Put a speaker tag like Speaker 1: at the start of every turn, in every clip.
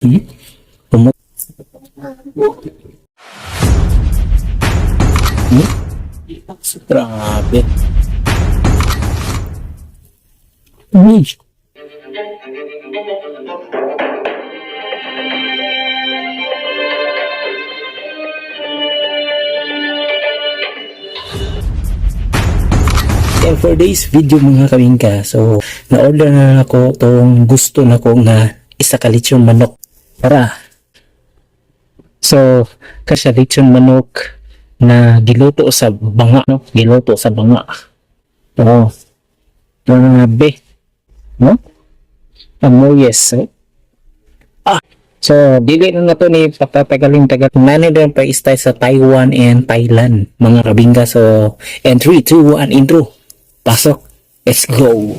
Speaker 1: Kumot. Hmm? Grabe. And for this video, mga kabingka, so na-order na ako tong gusto na ko nga isa ka lechon manok. Tara. So, kasi lechon manok na giluto sa banga, no? Giluto sa banga. Oh. Grabe. No? Amoyes, eh. Ah. So, dili na to ni patatagalin tagal. Nani din pa istay sa Taiwan and Thailand, mga kabingka. So, and 3, 2, 1, intro. Pasok. Let's go.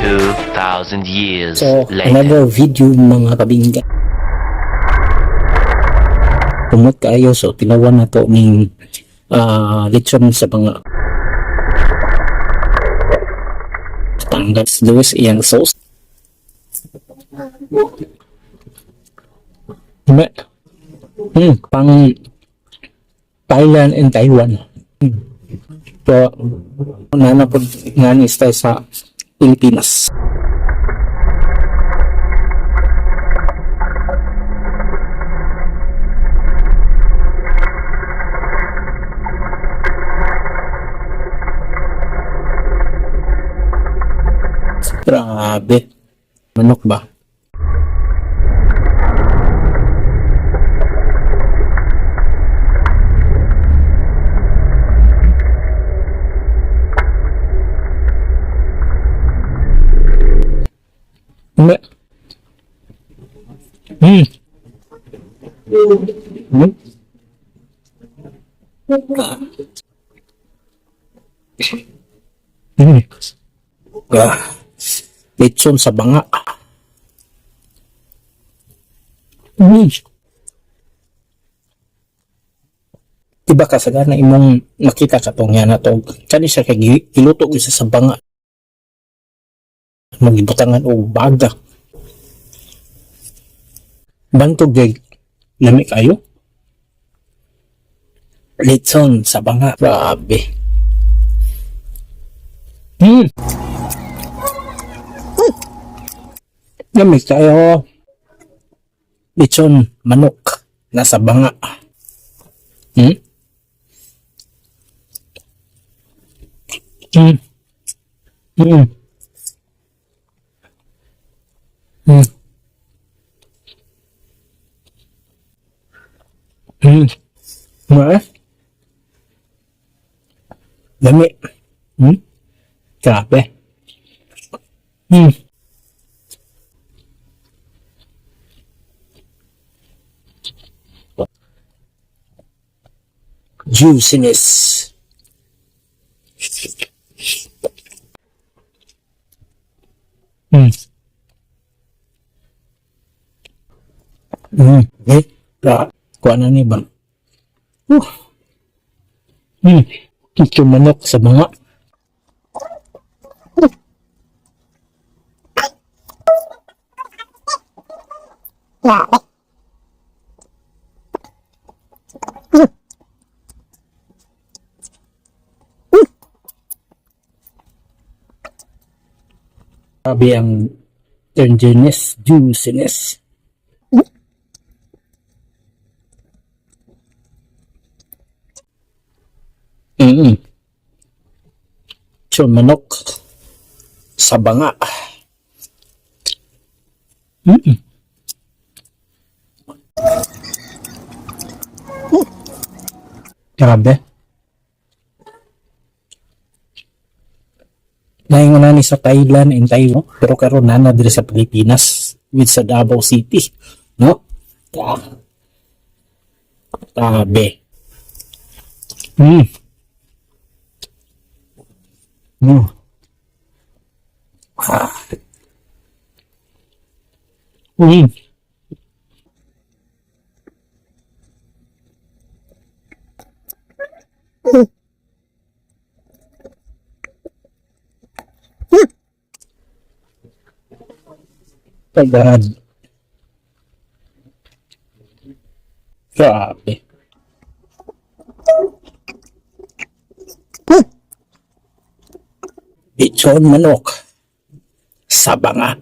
Speaker 2: 2,000 years
Speaker 1: So,
Speaker 2: later.
Speaker 1: another video, mga kabingga. Kumot kaayo, so tilawan na to ning lechon sa mga tanggal Luis iyang sauce. Me. Pang Thailand and Taiwan. So, nana po nga ni style sa Pilipinas. Grabe. Manok ba? Me. Ah. Lechon sa banga. Diba kasagana imong makita ka tong yan na to. Kani siya kay giluto gyud siya sa banga. Magibutangan og baga. Bantog gyud lami kayo. Lechon sa banga. Grabe. Lami kayo. Lechon manok nasa banga. Ma? Lami. Grabe. Juiciness. Eh, kuha na ni ba? Ito manok sa mga. Grabe ang tenderness, juiciness. So, manok sa banga. Grabe. Naingon na ni sa Thailand and Taiwan, pero karon na na diri sa Pilipinas with sa Davao City, no? Ta. Tabe. Ah. My God. Grabe. Lechon manok sa banga.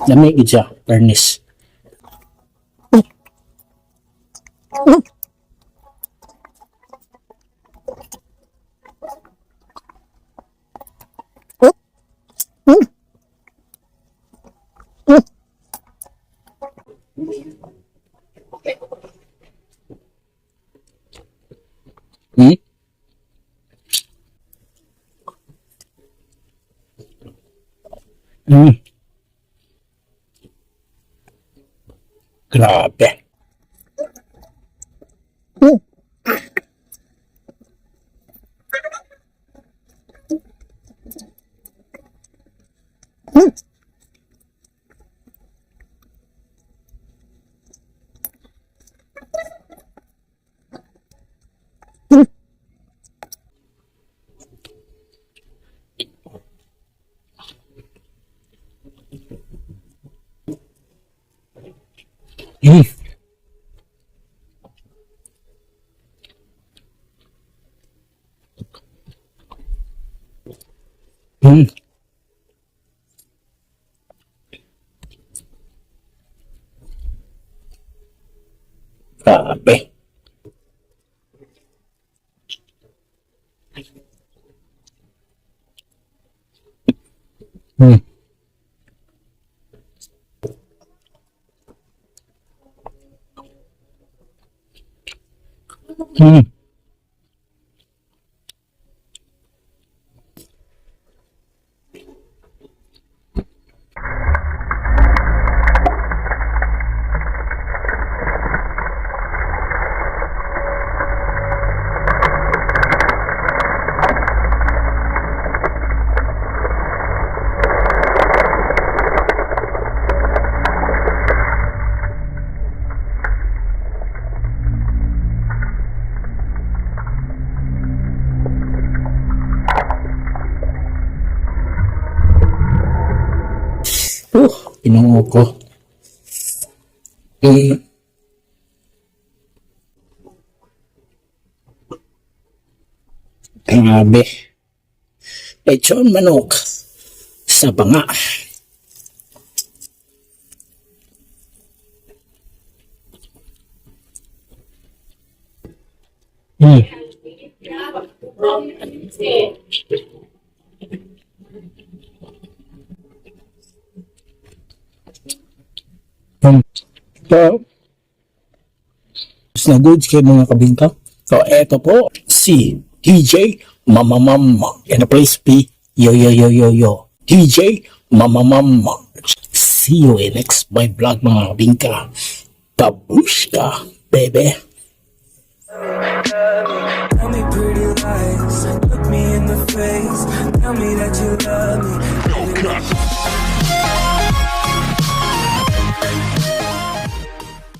Speaker 1: Lami gid siya, fairness. Grabe. Grabe. Ginoo ko. Grabe. Lechon manok sa banga. So, na goods kay mga kabingka. So, eto po, si DJ Mama Mama. And the place be, yo yo yo yo yo. DJ Mama Mama. See you in next my vlog, mga kabingka. Babushka, bebe.